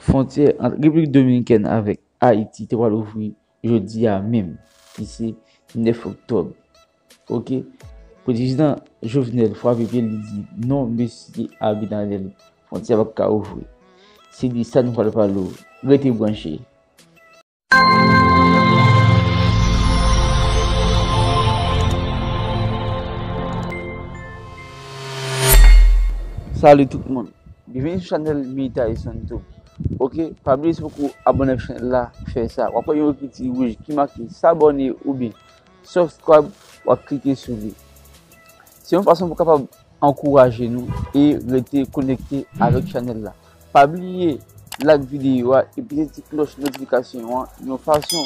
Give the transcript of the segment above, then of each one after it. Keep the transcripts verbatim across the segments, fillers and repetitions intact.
Fwontyè ant Repiblik Dominikèn avèk Ayiti te pral ouvri jodi a menm, ki se nèf oktòb. Oke? Prezidan Jovenel frape pye l, li di non, mesye Abinader, fwontyè a p ap ka ouvri. Se de sa nou pral pale w. Rete branche. Salut tout moun. Byenveni sou chanèl Mita Eson Tube. Oke, pa bliye si w poko abòne ak chanèl la, fè sa. W ap wè yon ekriti wouj ki make s'abonner oubyen subscribe, w ap klike sou li. Se yon fason pou w kapab ankouraje nou e rete konekte avèk chanèl la. Pa bliye like videyo a e peze ti klòch notifikasyon an yon fason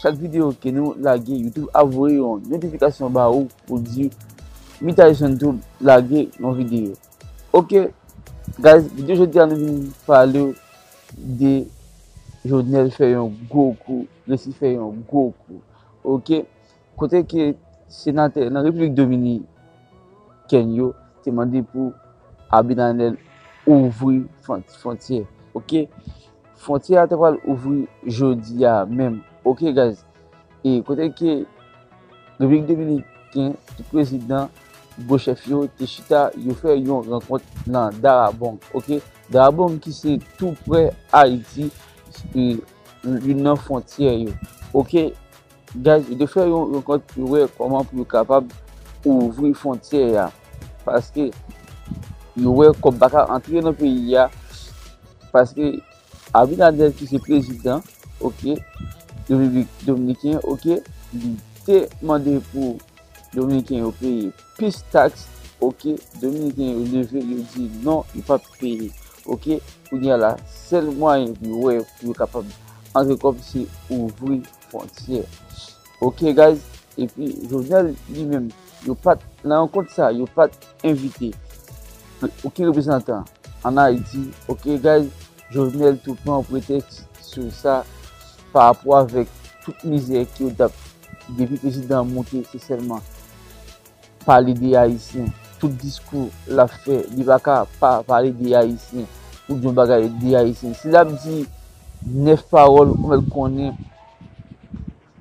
chak videyo ke nou lage, YouTube ap voye yon notifikasyon ba ou pou di Mita Eson Tube lage yon videyo. Oke, guys, videyo jodi a nou vin pale de Jovenel fè yon gwo kou, resi fè yon gwo kou. Oke, kote ke senatè nan Repiblik Dominikèn yo te mande pou Abinader ouvri fwon-, fwontyè. Oke, fwontyè a te pral ouvri jodi a menm. Oke, guys, e kote ke Repiblik Dominikèn, tout prezidan, gwo chèf yo te chita, yo fè yon rankont nan Darabong. Oke, Darabong ki se tou prè Ayiti, e, youn nan fwontyè yo. Oke, guys, yo te fè yon rankont pou yo wè kòman pou yo kapab ouvri fwontyè a. Paske yo wè kòb pa ka antre nan peyi a. Paske Abinader ki se prezidan, oke, Repiblik Dominiken, oke, li te mande pou Dominiken yo peye plis taks, oke, Dominiken yo leve, yo di non, yo p ap peye, oke. Kounye a la, sèl mwayen pou yo wè, pou yo kapab antre kòb, se ouvri fwontyè. Oke, guys, epi Jovenel li menm, yo pa t, nan rankont sa, yo pa t envite okenn reprezantan ann Ayiti. Oke, guys, Jovenel tou pran pretèks sou sa pa rapò avèk tout mizè ke yo t ap, depi prezidan an moute, se sèlman pale de Ayisyen. Tout diskou l ap fè, li pa ka pa pale de Ayisyen, ou di yon bagay de Ayisyen. Si l ap di nèf pawòl, ou mèt konnen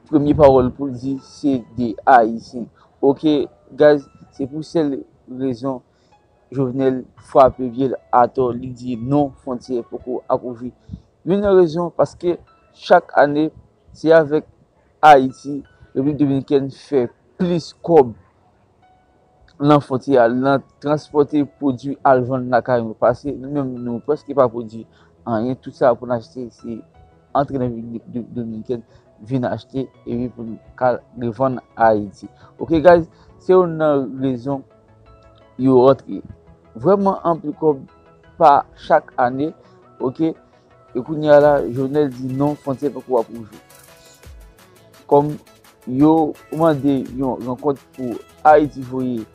premye pawòl pou l di, se de Ayisyen. Oke, guys, se pou sèl rezon Jovenel frape pye l atò, li di non, fwontyè poko ap ouvri. Youn nan rezon, paske chak ane, se avèk Ayiti, Repiblik Dominikèn fè plis kòb nan fwontyè a, nan transpòte pwodui al vann lakay nou, paske nou menm, nou prèske pa pwodui anyen. Tout sa pou n achte, se antre nan Repiblik Do-, Dominikèn, vin achte, epi pou n ka revann Ayiti. Oke, guys, se youn nan rezon yo rantre vrèman anpil kòb pa chak ane, oke? E kounye a la, Jovenel di non, fwontyè poko ap ouvri. Kòm yo mande yon rankont pou Ayiti voye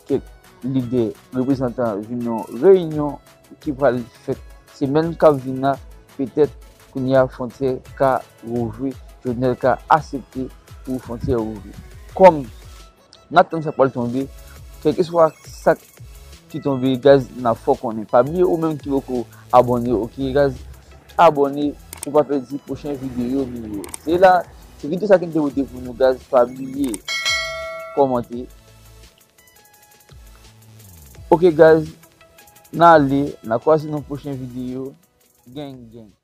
kèk lidè, reprezantan vin yon reyinyon ki pral fèt semèn k ap vin la, petèt kounye a fwontyè ka rouvri, Jovenel ka aksepte pou fwontyè rouvri. Kòm n ap tann sa k pral tonbe, kèlkeswa sa ki tonbe, guys, n ap fè w konnen. Pa bliye ou menm ki poko abòne, oke, guys, abòne pou pa pèdi pwochen videyo nou yo. Se la, se videyo sa ki m te pote pou nou, guys, pa bliye kòmante. Oke, guys, n ale, n a kwaze nan pwochen videyo. Gang, gang.